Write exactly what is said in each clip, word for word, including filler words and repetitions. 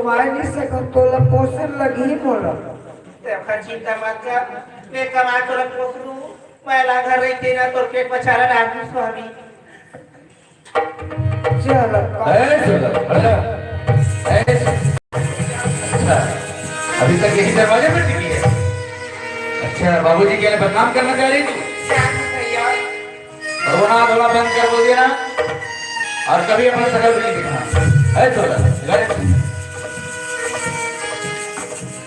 कमाए नहीं सकम, तोला पोसे लगही मोला। ते ओखर चिंता मत कर, मैं कमा तोला पोसहूँ। मैं ला घर रहिते ना तोर पेट में चारा डाल दूँ स्वामी। चल अब। ए, सुन लो, हट जा। ए, अच्छा, अभी तक यही दरवाजे पर टिकी है? अच्छा, बाबूजी के लिए बदनाम करना चाह रही तू? क्या भैया? और वो ना बोला बंद कर बोल दिया ना, और कभी अपना शकल भी नहीं दिखाना। ए, सुन लो, घर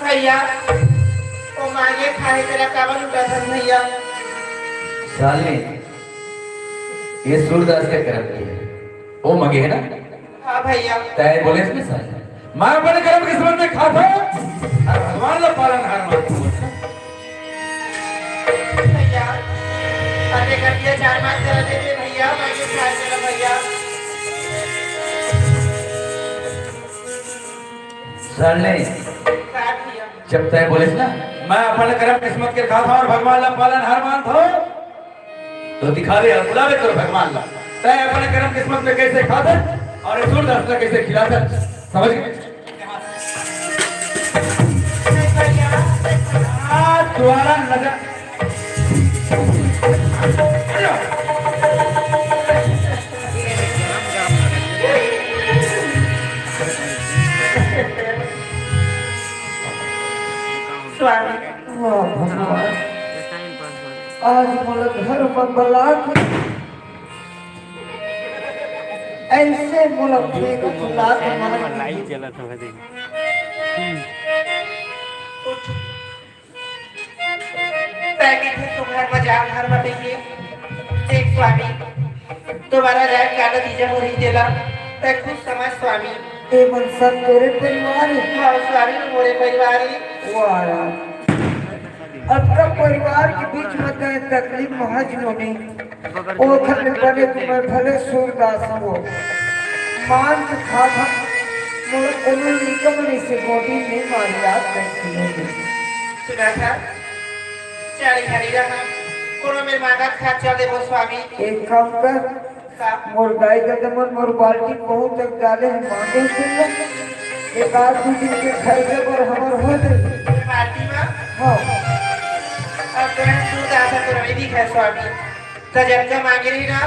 भैया, वो मांगे खाए तेरा काबर उठा था भैया? साले, ये सूरदास के करम के है। वो मगे है ना? हाँ भैया। तय बोले इसमें साले। मैं अपने करम किस्मत में खाता हूँ, और भगवान ला पालन हार मानता हूँ। भैया, अरे गंडिया चार मार करा दे दे भैया, मैं ये खाए तेरा भैया। साले, साथ भैया। जब तय बोले ना, मैं अपन करम किस्मत के खाता हूँ और भगवान ला पालन हार मानता हूँ, तो दिखावे और बुलावे करो भगवान ला। तय अपन करम किस्मत में कैसे खाते और सूरदास ला कैसे खिलाते, समझ गए? द्वारा नजर स्वामी। वाह भगवान, आज मोला घर में बला के ऐसे मोला फेंक के लात मार लाई चलत हवे देख। तै कहिथे तो घर में जा, घर में कहिए। देख स्वामी, दोबारा जाए का नतीजा हो रही तेला, तै खुद समझ स्वामी। ए मन सब तोरे परिवार है? हाँ स्वामी, मोरे परिवार है। वाह यार, अतका परिवार के बीच में तै तकलीफ महज नोनी। ओखर ले बने तो मैं भले सूरदास हो, मान के खात हूँ, मोला कोनो लइका मन से गोटी नहीं मारी, याद नहीं सुनोगे। सुना था, चारी घड़ी रहा, कोनो मेर मांगा खा चल देबो स्वामी। एक काम कर, का? मोर दाई ददा मन मोर बाल्टी बहुत तक डाले हैं, मांगे के लिए। एक आध दो दिन के खरीदे पर हमर हो जाए। बाल्टी में? हाँ। अब तो मैं सूरदास तो नहीं दिखा स्वामी। त जतका मांगे रही ना,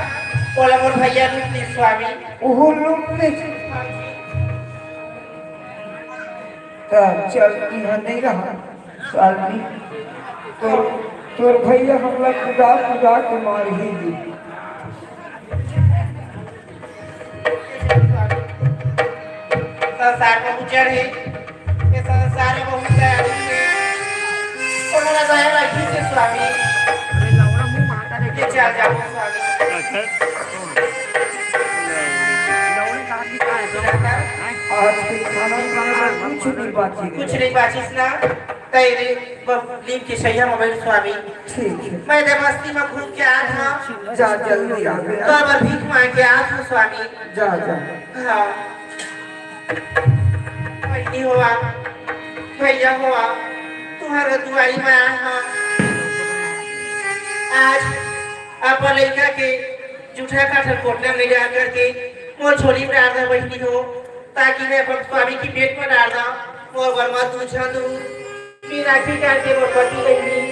ओला मोर भैया लूट ली स्वामी। ओहो लूट ली। त चल, इहाँ नहीं रहा, सालनी। तोर, तोर भैया हमला कुदा, कुदा के मारही दी। संसार में गुजर है। ये संसार में बहुत दया नहीं है। कोनो ना दया रखी से स्वामी। ये चल जाओ स्वामी। आज के खाना पीना में कुछ नहीं बाची। कुछ नहीं बाचिस ना। तैरे ब-, नीम के सैया में बैठ स्वामी। ठीक है। मैं तो मस्ती में घूम के आत हूँ। जा जल्दी आ गया। तो अब भीख मांग के आत हूँ स्वामी। जा, जा। हाँ। बहिनी होवा, भैया होवा, तुम्हारा दुआई में आए हैं। आज अपन लइका के जूठा काठर कोटना में जा करके मोर झोली में डाल दे बहिनी हो, ताकि मैं अपन स्वामी की पेट में डाल दा। मोर बर मत पूछा तू, बिना की करके मोर पति बहिनी।